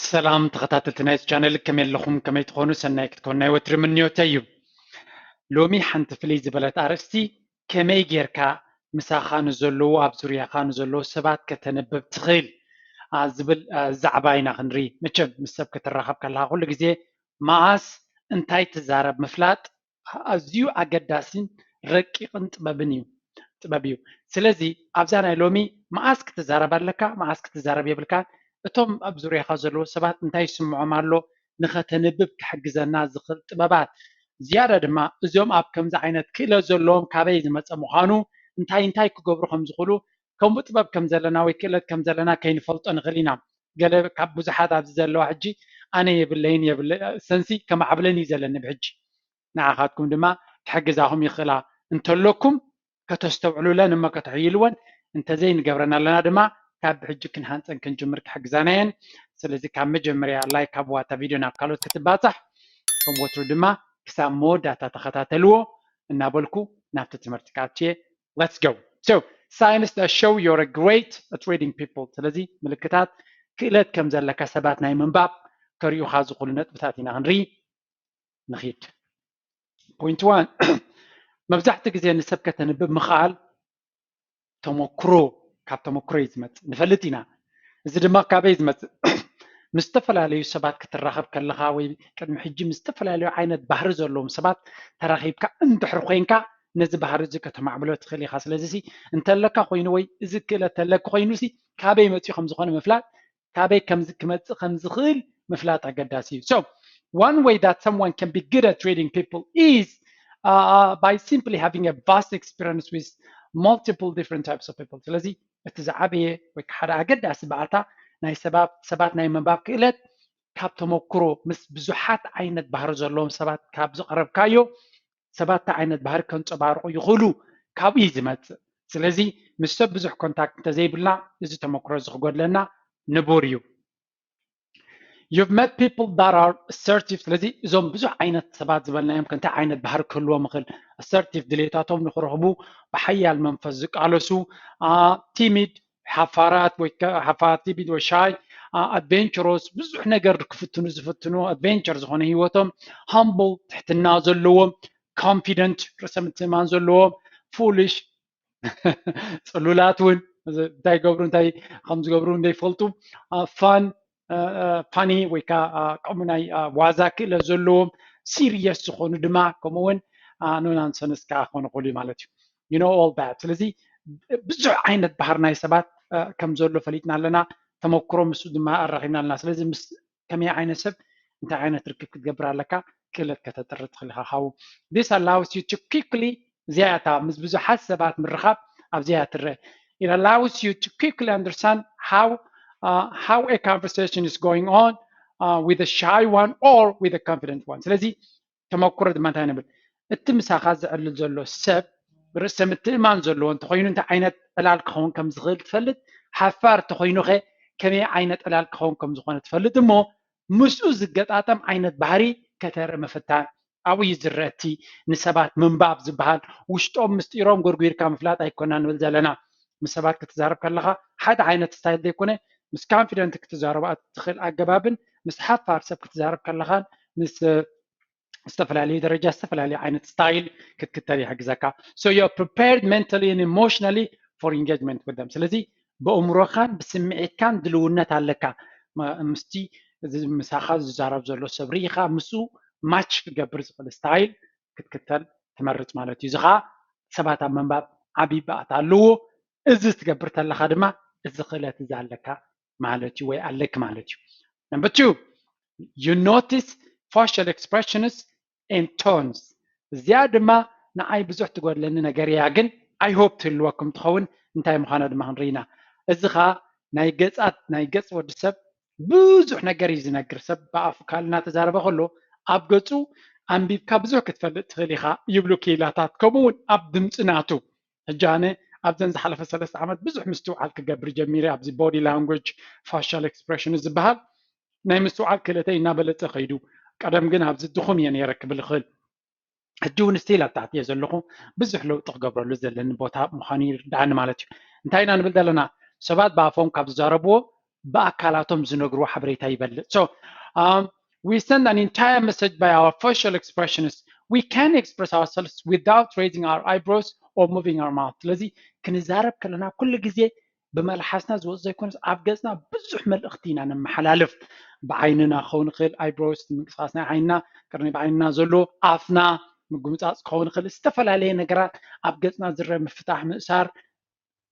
ሰላም ተኸታተልቲ ናይዚ ቻነል፣ ከመይ ኣለኹም? ከመይ ትኾኑ? ሰናይ ክትኮኑ ናይ ወትሪ ምንዮተይ እዩ። ሎሚ ሓንቲ ፍልይ ዝበለት ኣርእስቲ፣ ከመይ ጌርካ ምሳኻ ንዘለዉ፣ ኣብ ዙርያኻ ንዘለዉ ሰባት ከተንብብ ትኽእል፣ አ፣ ዝብል፣ አ፣ ዛዕባ ኢና ክንርኢ። መቸም ምስ ሰብ ክትራኸብ ከለኻ ኩሉ ግዜ መኣስ እንታይ ትዛረብ ምፍላጥ ኣዝዩ ኣገዳሲን ረቂቕን ጥበብን እዩ፣ ጥበብ እዩ። ስለዚ ኣብዛ ናይ ሎሚ መኣስ ክትዛረብ ኣለካ፣ መኣስ ክትዛረብ የብልካን፣ እቶም ኣብ ዙርያኻ ዘለዉ ሰባት እንታይ ይስምዖም ኣሎ ንኸተንብብ ክሕግዘና ዝኽእል ጥበባት። ዝያዳ ድማ እዞም ኣብ ከምዚ ዓይነት ክእለት ዘለዎም ካበይ ዝመጸ ምዃኑ፣ እንታይ እንታይ ክገብሩ ከም ዝኽእሉ፣ ከምኡ ጥበብ ከም ዘለና ወይ ክእለት ከም ዘለና ከይንፈልጦ ንኽእል ኢና። ገለ ካብ ብዙሓት ኣብዚ ዘለዋ ሕጂ ኣነ የብለይን የብለ-፣ ሰንሲ ከማዕብለን እዩ ዘለኒ ብሕጂ። ንዓኻትኩም ድማ ክሕግዛኹም ይኽእላ እንተለኩም ከተስተውዕሉለን እሞ ከተሕይልወን፣ እንተዘይንገብረን ኣለና ድማ ካብ ብሕጂ ክንሃንፀን ክንጅምር ክሕግዛና እየን። ስለዚ ካብ መጀመርያ ላይክ ሃብዋ እታ ቪድዮ ናብ ካልኦት ክትባፃሕ፣ ከም ወትሩ ድማ ክሳብ መወዳእታ ተኸታተልዎ እናበልኩ ናብቲ ትምህርቲ ክኣቱ እየ። Let's go. So, signs that show you're a great at reading people. ስለዚ ምልክታት ክእለት ከም ዘለካ ሰባት ናይ ምንባብ ከርእዩኻ ዝኽእሉ ነጥብታት ኢና ክንርኢ። ንኺድ። ፖይንት ዋን፣ መብዛሕትኡ ግዜ ንሰብ ከተንብብ ምኽኣል ተመክሮ፣ ካብ ተመክሮ እዩ ዝመጽእ፣ ንፈልጥ ኢና። እዚ ድማ ካበይ ዝመጽእ? ምስ ዝተፈላለዩ ሰባት ክትራኸብ ከለኻ ወይ ቅድሚ ሕጂ ምስ ዝተፈላለዩ ዓይነት ባህሪ ዘለዎም ሰባት ተራኺብካ እንድሕር ኮይንካ፣ ነዚ ባህሪ እዚ ከተማዕብሎ ትኽእል ኢኻ። ስለዚ ሲ እንተለካ ኮይኑ ወይ እዚ ክእለት ተለኪ ኮይኑ ሲ ካበይ መጺኡ ከም ዝኾነ ምፍላጥ፣ ካበይ ከምዚ ክመጽእ ከም ዝኽእል ምፍላጥ ኣገዳሲ እዩ። So one way that someone can be good at reading people is uh, by simply having a vast experience with multiple different types of people. ስለዚ እቲ ዝዓበየ ወይ ሓደ ኣገዳሲ ባእታ ናይ ሰባት፣ ሰባት ናይ ምንባብ ክእለት ካብ ተመክሮ ምስ ብዙሓት ዓይነት ባህሪ ዘለዎም ሰባት ካብ ዝቐረብካዮ ሰባት እንታይ ዓይነት ባህሪ ከንጸባርቑ ይኽእሉ ካብኡ እዩ ዝመጽእ። ስለዚ ምስ ሰብ ብዙሕ ኮንታክት እንተዘይብልና እዚ ተመክሮ እዚ ክጎድለና ንቡር እዩ። You've met people that are assertive። ስለዚ እዞም ብዙሕ ዓይነት ሰባት ዝበልናዮም ከ እንታይ ዓይነት ባህሪ ክህልዎም ይኽእል? ኣሰርቲቭ፣ ድሌታቶም ንክረኽቡ ብሓያል መንፈስ ዝቃለሱ፣ ቲሚድ፣ ሓፋራት ወይ ከ-፣ ሓፋራት፣ ቲሚድ ወይ ሻይ፣ ኣድቬንቸሮስ፣ ብዙሕ ነገር ክፍትኑ ዝፍትኑ፣ ኣድቬንቸር ዝኾነ ህይወቶም፣ ሃምብል፣ ትሕትና ዘለዎም፣ ኮንፊደንት፣ ርእሰ ምትእምማን ዘለዎም፣ ፉሊሽ፣ ጽሉላት እውን እንታይ ገብሩ እንታይ ከም ዝገብሩ ዘይፈልጡ፣ ፋን፣ ፋኒ ወይ ከዓ ከምኡ ናይ ዋዛ ክእለት ዘለዎም፣ ሲሪየስ ዝኾኑ ድማ ከምኡ እውን ኖናንሰንስ ከዓ ክኾኑ ይኽእሉ እዩ ማለት እዩ። You know all that። ስለዚ ብዙሕ ዓይነት ባህሪ ናይ ሰባት ከም ዘሎ ፈሊጥና ኣለና፣ ተመክሮ ምስኡ ድማ ኣራኺብና ኣለና። ስለዚ ምስ ከመይ ዓይነት ሰብ እንታይ ዓይነት ርክብ ክትገብር ኣለካ ክእለት ከተጥሪ ትኽእል ኢኻ። This allows you to quickly፣ እዚኣ እያ እታ ምስ ብዙሓት ሰባት ምርኻብ ኣብዚኣ እያ ትረአ። It allows you to quickly understand how uh, how a conversation is going on uh, with a shy one or with a confident one። ስለዚ ተመክሮ ድማ እንታይ ንብል? እቲ ምሳኻ ዝዕልል ዘሎ ሰብ ርእሰ ምትእማን ዘለዎ እንተኾይኑ እንታይ ዓይነት ዕላል ክኸውን ከም ዝኽእል ትፈልጥ፣ ሓፋር እንተኾይኑ ኸ ከመይ ዓይነት ዕላል ክኸውን ከም ዝኾነ ትፈልጥ እሞ ምስኡ ዝገጣጠም ዓይነት ባህሪ ከተርኢ ምፍታን። ኣብኡ እዩ ዝረአ እቲ ንሰባት ምንባብ ዝበሃል። ውሽጦም ምስጢሮም ጎርጒርካ ምፍላጥ ኣይኮና ንብል ዘለና። ምስ ሰባት ክትዛረብ ከለኻ ሓደ ዓይነት ስታይል ዘይኮነ ምስ ኮንፊደንት ክትዛረብ ትኽእል ኣገባብን ምስ ሓፋር ሰብ ክትዛረብ ከለኻን ምስ ዝተፈላለዩ ደረጃ ዝተፈላለዩ ዓይነት ስታይል ክትክተል ይሕግዘካ። So you're prepared mentally and emotionally for engagement with them። ስለዚ ብእምሮኻን ብስምዒትካን ድልውነት ኣለካ። ምስቲ ምሳኻ ዝዛረብ ዘሎ ሰብ ርኢኻ ምስኡ ማች ክገብር ዝኽእል ስታይል ክትክተል ትመርጽ ማለት እዩ። እዚ ኸዓ ሰባት ኣብ ምንባብ ዓብዪ ባእታ ኣለዎ። እዚ ትገብር ተለኻ ድማ እዚ ክእለት እዚ ኣለካ ማለት እዩ ወይ ኣለኪ ማለት እዩ። Number two, you notice facial expressions and tones። እዚኣ ድማ ንዓይ ብዙሕ ትጎድለኒ ነገር እያ፣ ግን I hope ትህልወኩም ትኸውን። እንታይ ምዃና ድማ ክንርኢ ኢና። እዚ ኸዓ ናይ ገጻት፣ ናይ ገጽ ወዲ ሰብ ብዙሕ ነገር እዩ ዝነግር። ሰብ ብኣፉ ካልእ እናተዛረበ ከሎ ኣብ ገጹ ኣንቢብካ ብዙሕ ክትፈልጥ ትኽእል ኢኻ ይብሉ ክኢላታት። ከምኡ እውን ኣብ ድምፂ ናቱ። ሕጂ ኣነ ኣብዘን ዝሓለፈ ሰለስተ ዓመት ብዙሕ ምስትውዓል ክገብር ጀሚረ። ኣብዚ ቦዲ ላንጉጅ፣ ፋሻል ኤክስፕሬሽን ዝበሃል ናይ ምስትውዓል ክእለተይ እናበለፀ ከይዱ። ቀደም ግን ኣብዚ ድኹም እየ ነይረ ክብል እኽእል። ሕጂ እውን ስቲል ኣብ ታሕቲ እየ ዘለኹ። ብዙሕ ለውጢ ክገብረሉ ዘለኒ ቦታ ምዃኑ ይርድኣኒ ማለት እዩ። እንታይ ኢና ንብል ዘለና? ሰባት ብኣፎም ካብ ዝዛረብዎ ብኣካላቶም ዝነግርዎ ሓበሬታ ይበልጽ። So um, we send an entire message by our facial expressions. We can express ourselves without raising our eyebrows or moving our mouth. ስለዚ ክንዛረብ ከለና ኩሉ ግዜ ብመልሓስና ዝወፅ ዘይኮነስ ኣብ ገፅና ብዙሕ መልእኽቲ ኢና ነመሓላልፍ። ብዓይንና ክኸውን ይኽእል፣ ኣይብሮስ፣ ምንቅስቃስ ናይ ዓይንና፣ ቅርኒ ብዓይንና ዘሎ፣ ኣፍና ምጉምፃፅ ክኸውን ይኽእል። ዝተፈላለየ ነገራት ኣብ ገፅና ዝረአ ምፍታሕ፣ ምእሳር፣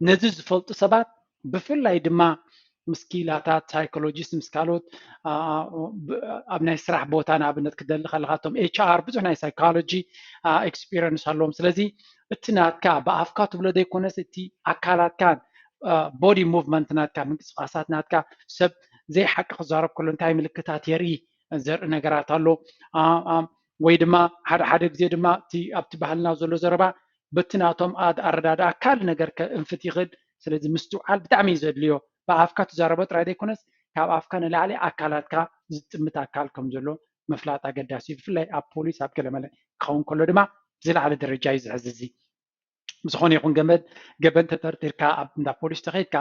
ነዚ ዝፈልጡ ሰባት ብፍላይ ድማ ምስ ክኢላታት ሳይኮሎጂስት ምስ ካልኦት ኣብ ናይ ስራሕ ቦታ ንኣብነት ክደሊ ከለካ እቶም ኤች ኣር ብዙሕ ናይ ሳይኮሎጂ ኤክስፒሪንስ ኣለዎም። ስለዚ እቲ ናትካ ብኣፍካ ትብሎ ዘይኮነስ እቲ ኣካላትካ ቦዲ ሙቭመንት ናትካ ምንቅስቃሳት ናትካ ሰብ ዘይሓቂ ክዛረብ ከሎ እንታይ ምልክታት የርኢ ዘርኢ ነገራት ኣሎ ወይ ድማ ሓደ ሓደ ግዜ ድማ ኣብቲ ባህልና ዘሎ ዘረባ በቲ ናቶም ኣረዳድኣ ካልእ ነገር ከእንፍት ይኽእል። ስለዚ ምስትውዓል ብጣዕሚ እዩ ዘድልዮ። ብኣፍካ ትዛረቦ ጥራይ ዘይኮነስ ካብ ኣፍካ ንላዕሊ ኣካላትካ ዝጥምት ኣካል ከም ዘሎ ምፍላጥ ኣገዳሲ እዩ። ብፍላይ ኣብ ፖሊስ ኣብ ገለመለ ክኸውን ከሎ ድማ ዝለዓለ ደረጃ እዩ ዝሕዝ። እዚ ብዝኾነ ይኹን ገመድ ገበን ተጠርጢርካ ኣብ እንዳ ፖሊስ ተኸይድካ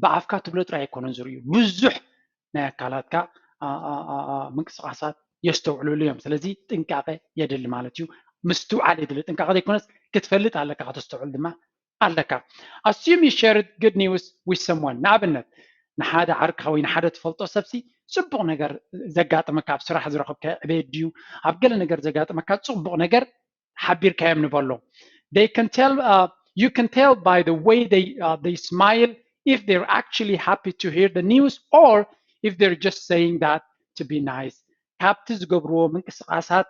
ብኣፍካ ትብሎ ጥራይ ኣይኮነን ዝርእዩ፣ ብዙሕ ናይ ኣካላትካ ምንቅስቃሳት የስተውዕሉሉ እዮም። ስለዚ ጥንቃቐ የድሊ ማለት እዩ። ምስትውዓል የድሊ። ጥንቃቐ ዘይኮነስ ክትፈልጥ ኣለካ፣ ከተስተውዕል ድማ ኣለካ። Assume you shared good news with someone። ንኣብነት ንሓደ ዓርክኻ ወይ ንሓደ ትፈልጦ ሰብሲ ጽቡቕ ነገር ዘጋጠመካ፣ ኣብ ስራሕ ዝረኸብካ ዕቤት ድዩ፣ ኣብ ገለ ነገር ዘጋጠመካ ጽቡቕ ነገር ሓቢርካዮም ንበሎ። They can tell uh, you can tell by the way they uh, they smile if they're actually happy to hear the news or if they're just saying that to be nice. ካብቲ ዝገብርዎ ምንቅስቃሳት፣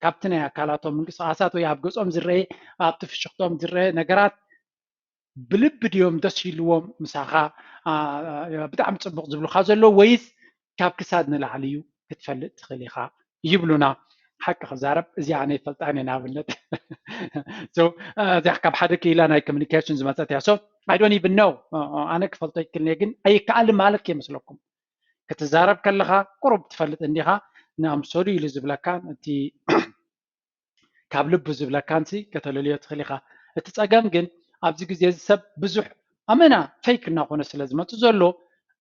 ካብቲ ናይ ኣካላቶም ምንቅስቃሳት ወይ ኣብ ገጾም ዝረአ፣ ኣብቲ ፍሽኽቶም ዝረአ ነገራት ብልቢ ድዮም ደስ ኢልዎም ምሳኻ ብጣዕሚ ፅቡቅ ዝብሉካ ዘሎ ወይስ ካብ ክሳድ ንላዕሊ እዩ ክትፈልጥ ትኽእል ኢኻ ይብሉና። ሓቂ ክዛረብ እዚኣ ኣነ ይፈልጣ እየ ንኣብነት እዚኣ ካብ ሓደ ክኢላ ናይ ኮሚኒኬሽን ዝመፀት እያ። So I don't even know ኣነ ክፈልጦ ይክልኒ ግን ኣይከኣል ማለት ከይመስለኩም ክትዛረብ ከለኻ ቁሩብ ትፈልጥ እንዲኻ ንኣምሰሉ ኢሉ ዝብለካ እቲ ካብ ልቡ ዝብለካንሲ ከተለልዮ ትኽእል ኢኻ። እቲ ጸገም ግን ኣብዚ ግዜ እዚ ሰብ ብዙሕ ኣመና ፌክ እናኾነ ስለ ዝመጽእ ዘሎ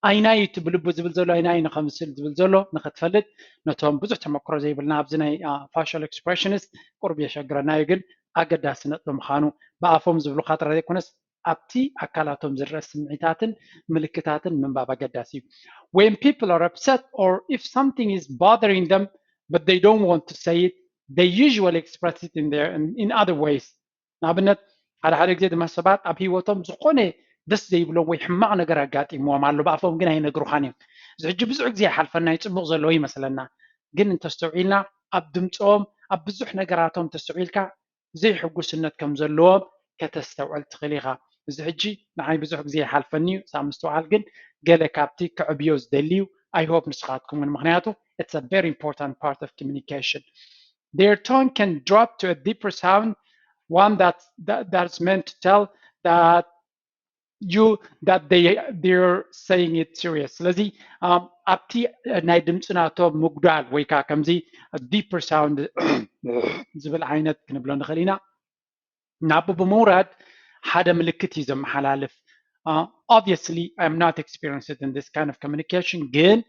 ኣይናይ እቲ ብልቡ ዝብል ዘሎ ኣይናይ ንኸምስል ዝብል ዘሎ ንኽትፈልጥ ነቶም ብዙሕ ተመክሮ ዘይብልና ኣብዚ ናይ ፋሻል ኤክስፕሬሽንስ ቁሩብ የሸግረና እዩ። ግን ኣገዳሲ ነጥቢ ምዃኑ ብኣፎም ዝብሉኻ ጥራይ ዘይኮነስ ኣብቲ ኣካላቶም ዝረአ ስምዒታትን ምልክታትን ምንባብ ኣገዳሲ እዩ። When people are upset or if something is bothering them but they don't want to say it, they usually express it in their in, in other ways. ንኣብነት ሓደ ሓደ ግዜ ድማ ሰባት ኣብ ህይወቶም ዝኾነ ደስ ዘይብሎም ወይ ሕማቕ ነገር ኣጋጢምዎም ኣሎ፣ ብኣፎም ግን ኣይነግሩኻን እዮም። እዚ ሕጂ ብዙሕ ግዜ ይሓልፈና እዩ፣ ጽቡቕ ዘለዎ ይመስለና፣ ግን እንተስተውዒልና ኣብ ድምፆም ኣብ ብዙሕ ነገራቶም እንተስተውዒልካ ዘይሕጉስነት ከም ዘለዎም ከተስተውዕል ትኽእል ኢኻ። እዚ ሕጂ ንዓይ ብዙሕ ግዜ ይሓልፈኒ እዩ፣ ሳብ ምስትውዓል ግን ገለ ካብቲ ክዕብዮ ዝደሊ እዩ። I hope ንስኻትኩም እውን፣ ምኽንያቱ it's a very important part of communication. Their tone can drop to a deeper sound, one that, that that's meant to tell that you that they they're saying it serious. ስለዚ ኣብቲ ናይ ድምፂ ናቶም ምጉዳል ወይ ከዓ ከምዚ deeper sound ዝብል ዓይነት ክንብሎ ንኽእል ኢና። ናብኡ ብምውራድ ሓደ ምልክት እዩ ዘመሓላልፍ። Obviously I'm not experienced in this kind of communication፣ ግን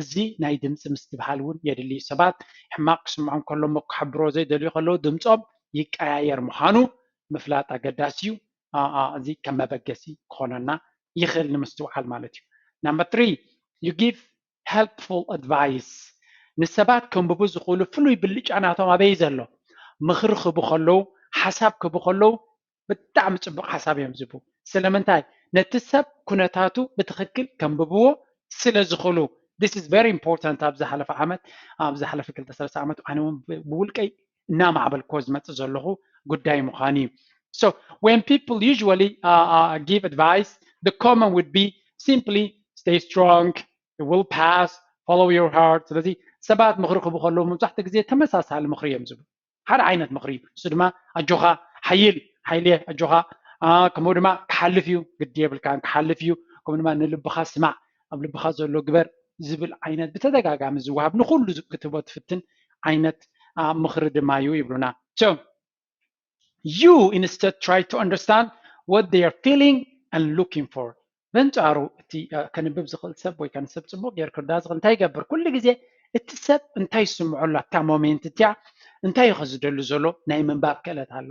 እዚ ናይ ድምፂ ምስትብሃል እውን የድሊ። ሰባት ሕማቕ ክስምዖም ከሎ እሞ ክሕብሮ ዘይደልዩ ከለዉ ድምፆም ይቀያየር ምዃኑ ምፍላጥ ኣገዳሲ እዩ። እዚ ከም መበገሲ ክኾነና ይኽእል ንምስትውዓል ማለት እዩ። Number three, you give helpful advice. ንሰባት ከንብቡ ዝኽእሉ ፍሉይ ብልጫ ናቶም ኣበይ ዘሎ? ምኽሪ ክህቡ ከለዉ፣ ሓሳብ ክህቡ ከለዉ ብጣዕሚ ፅቡቕ ሓሳብ እዮም ዝህቡ። ስለምንታይ? ነቲ ሰብ ኩነታቱ ብትኽክል ከንብብዎ ስለ ዝኽእሉ። This is very important። ኣብ ዝሓለፈ ዓመት፣ ኣብ ዝሓለፈ ክልተ ሰለስተ ዓመት ኣነ እውን ብውልቀይ እናማዕበልክዎ ዝመፅእ ዘለኹ ጉዳይ ምዃኑ እዩ። So when people usually uh, uh, give advice, the common would be simply stay strong, it will pass, follow your heart። ስለዚ ሰባት ምኽሪ ክህቡ ከለዉ መብዛሕትኡ ግዜ ተመሳሳሊ ምኽሪ እዮም ዝህቡ። ሓደ ዓይነት ምኽሪ እዩ። እሱ ድማ ኣጆኻ ሓይል ሓይልየ ኣጆኻ ከምኡ ድማ ክሓልፍ እዩ ግዲ የብልካን ክሓልፍ እዩ። ከምኡ ድማ ንልብኻ ስማዕ ኣብ ልብኻ ዘሎ ግበር ዝብል ዓይነት ብተደጋጋሚ ዝወሃብ ንኩሉ ክትህቦ ትፍትን ዓይነት ምኽሪ ድማ እዩ ይብሉና። So you instead try to understand what they are feeling and looking for። በንጻሩ እቲ ከንብብ ዝኽእል ሰብ ወይ ከንሰብ ጽቡቕ ገይሩ ክርዳ ዝኽእል እንታይ ይገብር? ኩሉ ግዜ እቲ ሰብ እንታይ ይስምዖ ኣሎ ኣብታ ሞሜንት እቲያ እንታይ እዩ ዝደሉ ዘሎ ናይ ምንባብ ክእለት ኣሎ።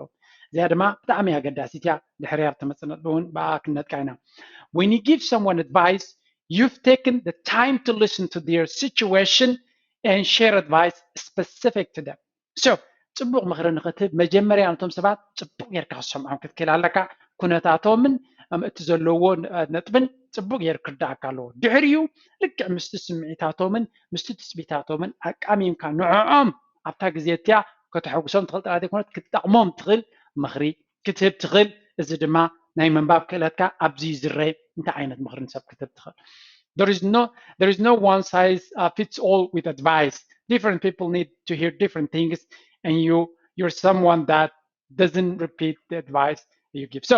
እዚኣ ድማ ብጣዕሚ ኣገዳሲት እያ። ድሕርያ ኣብ ትመጽእ ነጥቢ እውን ብኣ ክንነጥቃ ኢና። When you give someone advice, you've taken the time to listen to their situation and share advice specific to them. So ጽቡቕ ምኽሪ ንኽትህብ መጀመርያ ነቶም ሰባት ጽቡቕ ጌርካ ክሰምዖም ክትክእል ኣለካ። ኩነታቶምን እቲ ዘለዎ ነጥብን ጽቡቕ ጌር ክርዳእካ ኣለዎ። ድሕሪኡ ልክዕ ምስቲ ስምዒታቶምን ምስቲ ትጽቢታቶምን ኣቃሚምካ ንዕኦም ኣብታ ግዜ እቲያ ከተሐጉሶም ትኽእል ጥራይ ዘይኮነት ክትጠቕሞም ትኽእል ምኽሪ ክትህብ ትኽእል። እዚ ድማ ናይ ምንባብ ክእለትካ ኣብዚ ይዝረ። እንታይ ዓይነት ምኽሪ ንሰብ ክትህብ ትኽእል? There is no there is no one size uh, fits all with advice. Different people need to hear different things, and you you're someone that doesn't repeat the advice you give. So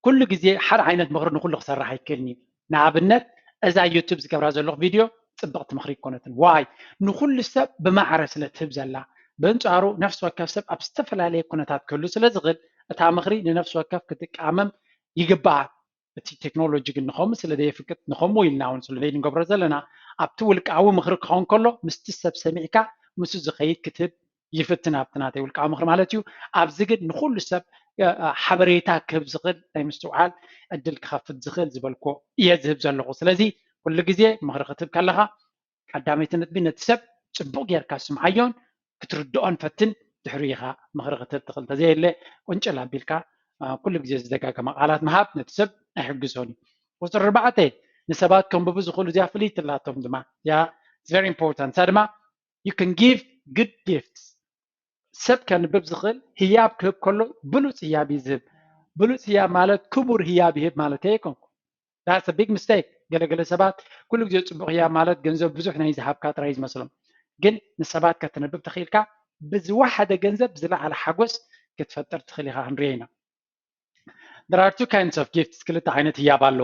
ኩሉ ግዜ ሓደ ዓይነት ምኽሪ ንኩሉ ክሰርሕ ኣይክእልን እዩ። ንኣብነት እዛ ዩቱብ ዝገብራ ዘለኹ ቪድዮ ፅብቕቲ ምኽሪ ኣይኮነትን። ዋይ ንኩሉ ሰብ ብማዕረ ስለ ትህብ ዘላ። በንፃሩ ነፍሲ ወከፍ ሰብ ኣብ ዝተፈላለየ ኩነታት ክህሉ ስለ ዝኽእል እታ ምኽሪ ንነፍሲ ወከፍ ክትቃመም ይግባኣ። እቲ ቴክኖሎጂ ግን ንኸምኡ ስለ ዘየፍቅድ ንኸምኡ ኢልና እውን ስለ ዘይንገብሮ ዘለና ኣብቲ ውልቃዊ ምኽሪ ክኸውን ከሎ ምስቲ ሰብ ሰሚዕካ ምስኡ ዝኸይድ ክትህብ ይፍትን ኣብቲ ናተይ ውልቃዊ ምኽሪ ማለት እዩ። ኣብዚ ግን ንኩሉ ሰብ ሓበሬታ ክህብ ዝኽእል ናይ ምስትውዓል ዕድል ክኸፍት ዝኽእል ዝበልኮ እየ ዝህብ ዘለኹ። ስለዚ ኩሉ ግዜ ምኽሪ ክትህብ ከለኻ ቀዳመይቲ ነጥቢ ነቲ ሰብ ጽቡቕ ጌርካ ስምዓዮን ክትርድኦን ፈትን። ድሕሪ ኢኻ ምኽሪ ክትህብ ትኽእል። እንተዘየለ ቁንጭል ኣቢልካ ኩሉ ግዜ ዝደጋገመ ቃላት ምሃብ ነቲ ሰብ ኣይሕግዞን እዩ። ቁፅሪ ኣርባዕተ ንሰባት ከንብቡ ዝኽእሉ እዚኣ ፍልይቲ ላቶም ድማ እዚኣ very important እሳ ድማ you can give good gifts ሰብ ከንብብ ዝኽእል ህያብ ክህብ ከሎ ብሉፅ ህያብ እዩ ዝህብ። ብሉፅ ህያብ ማለት ክቡር ህያብ ይህብ ማለት ኣይኮንኩ። That's a big mistake። ገለገለ ሰባት ኩሉ ግዜ ፅቡቅ ህያብ ማለት ገንዘብ ብዙሕ ናይ ዝሃብካ ጥራይ ዝመስሎም። ግን ንሰባት ከተንብብ ተኽኢልካ ብዝወሓደ ገንዘብ ዝለዓለ ሓጎስ ክትፈጥር ትኽእል ኢኻ ክንሪኦ ኢና። There are two kinds of gifts ክልተ ዓይነት ህያብ ኣሎ።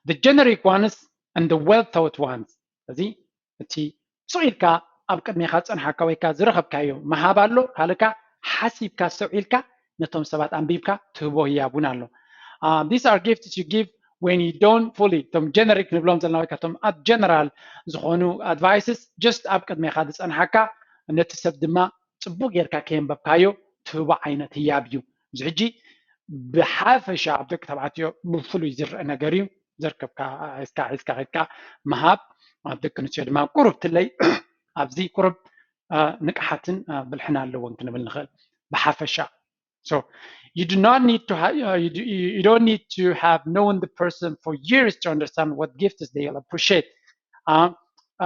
The generic ones and the well thought ones። እዚ እቲ ስቕ ኢልካ ኣብ ቅድሜኻ ዝፀንሓካ ወይ ከዓ ዝረኸብካዮ ምሃብ ኣሎ። ካልእ ከዓ ሓሲብካ ሰው ኢልካ ነቶም ሰባት ኣንቢብካ ትህቦ ህያብ እውን ኣሎ። These are gifts you give when you don't fully እቶም generic ንብሎም ዘለና ወይ ከዓ እቶም ኣብ general ዝኾኑ advices just ኣብ ቅድሜኻ ዝፀንሓካ ነቲ ሰብ ድማ ፅቡቅ ጌርካ ከየንበብካዮ ትህቦ ዓይነት ህያብ እዩ። እዚ ሕጂ ብሓፈሻ ኣብ ደቂ ተባዕትዮ ብፍሉይ ዝረአ ነገር እዩ። ዘርከብካ ሒዝካ ሒዝካ ከድካ ምሃብ ኣብ ደቂ ኣንስትዮ ድማ ቁሩብ ትለይ ኣብዚ ቁሩብ ንቅሓትን ብልሕን ኣለዎን ክንብል ንኽእል። ብሓፈሻ so you do not need to have uh, you, do, you don't need to have known the person for years to understand what gifts they'll appreciate. Uh,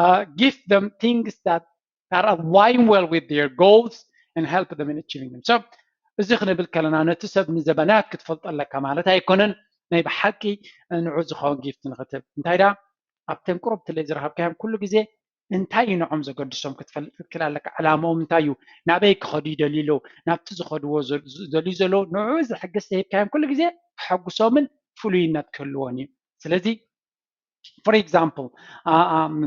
uh, give them things that that align well with their goals and help them in achieving them. So እዚ ክንብል ከለና ነቲ ሰብ ንዘበናት ክትፈልጦ ኣለካ ማለት ኣይኮነን። ናይ ብሓቂ ንዑ ዝኸውን ጊፍት ንክትብ እንታይ ዳ ኣብተን ቁሩብ ትለይ ዝረኸብካዮም ኩሉ ግዜ እንታይ እዩ ንዖም ዘገድሶም ክትፈልጥ ክትክእል ኣለካ። ዕላማኦም እንታይ እዩ? ናበይ ክኸዱ ይደልዩ ኣለዉ? ናብቲ ዝኸድዎ ዘ- ዝደልዩ ዘለዉ ንዑ ዝሕግዝ ተሂብካዮም ኩሉ ግዜ ከሐጉሶምን ፍሉይነት ክህልዎን እዩ። ስለዚ for example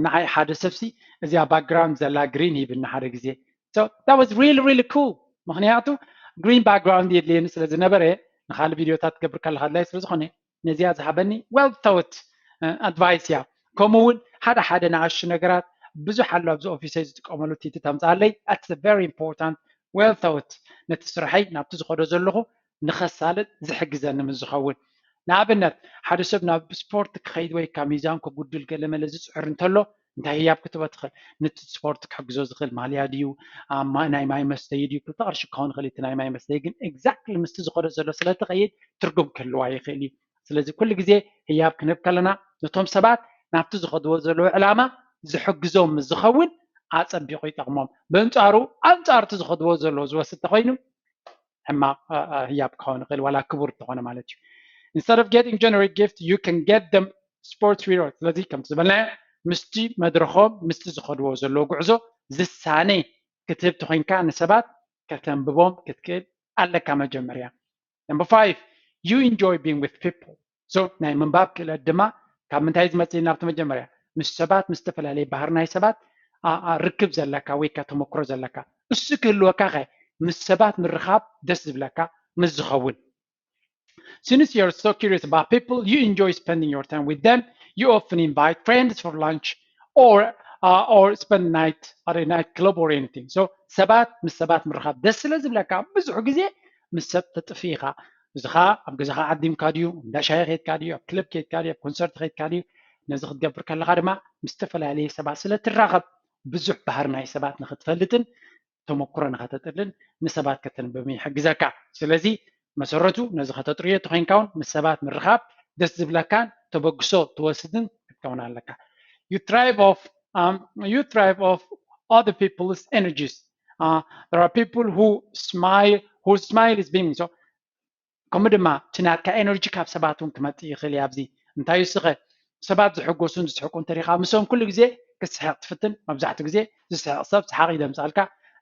ንዓይ ሓደ ሰብሲ እዚኣ ባክግራውንድ ዘላ ግሪን ሂብና ሓደ ግዜ so that was really really cool። ምክንያቱ ግሪን ባክግራውንድ የድልየኒ ስለ ዝነበረ ንካልእ ቪድዮታት ትገብር ከለካ ኣድላይ ስለ ዝኮነ ነዚኣ ዝሃበኒ well thought advice እያ። ከምኡ እውን ሓደ ሓደ ንኣሽቱ ነገራት ብዙሕ ኣሎ ኣብዚ ኦፊሰይ ዝጥቀመሉ ቲቲ ተምፅኣለይ that's very important well thought ነቲ ስርሐይ ናብቲ ዝኸዶ ዘለኹ ንኸሳልጥ ዝሕግዘኒ ምስ ዝኸውን ንኣብነት ሓደ ሰብ ናብ ስፖርት ክኸይድ ወይ ካብ ሚዛን ከጉድል ገለ መለ ዝፅዕር እንተሎ እንታይ ህያብ ክትበ ትኽእል? ነቲ ስፖርት ክሕግዞ ዝኽእል ማልያ ድዩ? ናይ ማይ መስተይ ድዩ? ክልተ ቅርሺ ክኸውን ይኽእል እቲ ናይ ማይ መስተይ ግን exactly ምስቲ ዝኸዶ ዘሎ ስለ ትኸይድ ትርጉም ክህልዋ ይኽእል እዩ። ስለዚ ኩሉ ግዜ ህያብ ክንህብ ከለና ነቶም ሰባት ናብቲ ዝኸድዎ ዘለዉ ዕላማ ዝሕግዞም ምስ ዝኸውን ኣፀቢቑ ይጠቕሞም። በንፃሩ ኣንፃር እቲ ዝኸድዎ ዘለዉ ዝወስድ ተኾይኑ ሕማቕ ህያብ ክኸውን ይኽእል ዋላ ክቡር እንተኾነ ማለት እዩ። Instead of getting generic gift you can get them sports reward። ስለዚ ከምቲ ዝበልናዮ ምስቲ መድረኾም ምስቲ ዝኸድዎ ዘለዎ ጉዕዞ ዝሳነ ክትህብ ተኾይንካ ንሰባት ከተንብቦም ክትክእል ኣለካ መጀመርያ። Number five you enjoy being with people። So ናይ ምንባብ ክእለት ድማ ካብ ምንታይ ዝመፅእ ናብቲ መጀመርያ ምስ ሰባት ምስ ዝተፈላለየ ባህሪ ናይ ሰባት ርክብ ዘለካ ወይ ካ ተመክሮ ዘለካ እሱ ክህልወካ ከ ምስ ሰባት ምርኻብ ደስ ዝብለካ ምስ ዝኸውን Since you're so curious about people, you enjoy spending your time with them. You often invite friends for lunch or uh, or spend night at a nightclub or anything. So ሰባት ምስ ሰባት ምርኻብ ደስ ስለ ዝብለካ ብዙሕ ግዜ ምስ ሰብ ተጥፊ ኢኻ። እዚ ኸዓ ኣብ ገዛኻ ዓዲምካ ድዩ፣ እንዳ ሻሂ ከይድካ ድዩ፣ ኣብ ክለብ ከይድካ ድዩ፣ ኣብ ኮንሰርት ከይድካ ድዩ፣ ነዚ ክትገብር ከለኻ ድማ ምስ ዝተፈላለየ ሰባት ስለ ትራኸብ ብዙሕ ባህሪ ናይ ሰባት ንኽትፈልጥን ተመክሮ ንኸተጥልን ንሰባት ከተንብብን ይሕግዘካ። ስለዚ መሰረቱ ነዚ ከተጥርዮ ተኾይንካ እውን ምስ ሰባት ምርኻብ ደስ ዝብለካን ተበግሶ ትወስድን ክትከውን ኣለካ። You thrive off um, you thrive off other people's energies. Uh, there are people who smile who smile is being so ከምኡ ድማ እቲ ናትካ ኤነርጂ ካብ ሰባት እውን ክመፅእ ይኽእል እዩ። ኣብዚ እንታይ እዩ ስኸ ሰባት ዝሕጎሱን ዝስሕቁ እንተሪኻ ምስኦም ኩሉ ግዜ ክስሕቕ ትፍትን። መብዛሕትኡ ግዜ ዝስሕቕ ሰብ ሰሓቕ እዩ ዘምፃልካ፣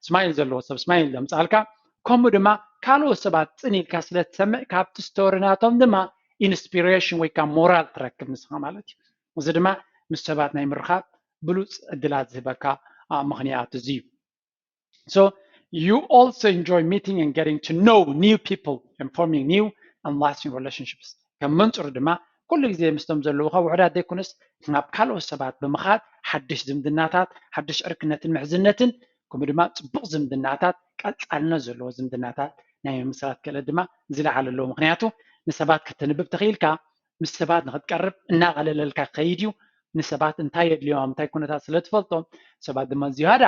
ስማይል ዘለዎ ሰብ ስማይል ዘምፃልካ። ከምኡ ድማ ካልኦት ሰባት ፅን ኢልካ ስለ ትሰምዕ ካብቲ ስቶሪ ናቶም ድማ ኢንስፒሬሽን ወይ ከዓ ሞራል ትረክብ ንስኻ ማለት እዩ። እዚ ድማ ምስ ሰባት ናይ ምርኻብ ብሉፅ ዕድላት ዝህበካ ምኽንያት እዚ እዩ። So you also enjoy meeting and getting to know new people and forming new and lasting relationships. ከም መንፅሩ ድማ ኩሉ ግዜ ምስቶም ዘለውካ ውሑዳት ዘይኮነስ ናብ ካልኦት ሰባት ብምኻድ ሓድሽ ዝምድናታት ሓድሽ ዕርክነትን ምሕዝነትን ከምኡ ድማ ፅቡቕ ዝምድናታት ቀፃልነት ዘለዎ ዝምድናታት ናይ ምምስራት ክእለት ድማ ዝለዓለ ኣለዎ። ምክንያቱ ንሰባት ከተንብብ ተኽኢልካ ምስ ሰባት ንክትቀርብ እናቐለለልካ ክኸይድ እዩ። ንሰባት እንታይ የድልዮም ኣብ እንታይ ኩነታት ስለ ትፈልጦም ሰባት ድማ ዝያዳ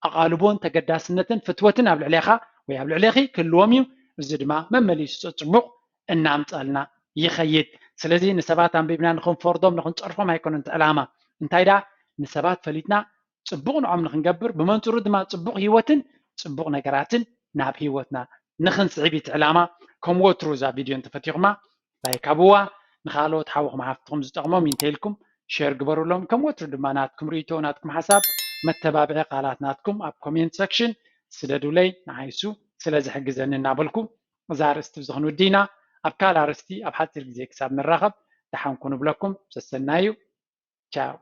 ኣቓልቦን ተገዳስነትን ፍትወትን ኣብ ልዕሌኻ ወይ ኣብ ልዕሌኺ ክህልዎም እዩ። እዚ ድማ መመሊሱ ፅቡቕ እናምፀልና ይኸይድ። ስለዚ ንሰባት ኣንቢብና ንኽንፈርዶም ንኽንፀርፎም ኣይኮነን እቲ ዕላማ። እንታይ ደኣ ንሰባት ፈሊጥና ፅቡቕ ንዖም ንኽንገብር ብመንፅሩ ድማ ፅቡቕ ህይወትን ፅቡቕ ነገራትን ናብ ህይወትና ንኽንስዕብ እቲ ዕላማ። ከም ወትሩ እዛ ቪድዮ እንተፈቲኹማ ላይክ ሃብዋ፣ ንኻልኦት ሓውኹም ሓፍትኹም ዝጠቕሞም እንተኢልኩም ሼር ግበሩሎም። ከም ወትሩ ድማ ናትኩም ርእይቶ ናትኩም ሓሳብ መተባብዒ ቃላት ናትኩም ኣብ ኮሜንት ሰክሽን ስደዱለይ፣ ንዓይሱ ስለ ዝሕግዘኒ እናበልኩ እዛ ኣርእስቲ እዚ ክንውዲ ኢና። ኣብ ካልእ ኣርእስቲ ኣብ ሓፂር ግዜ ክሳብ ንራኸብ ደሓን ኩኑ ብለኩም። ሰሰናዩ። ቻው።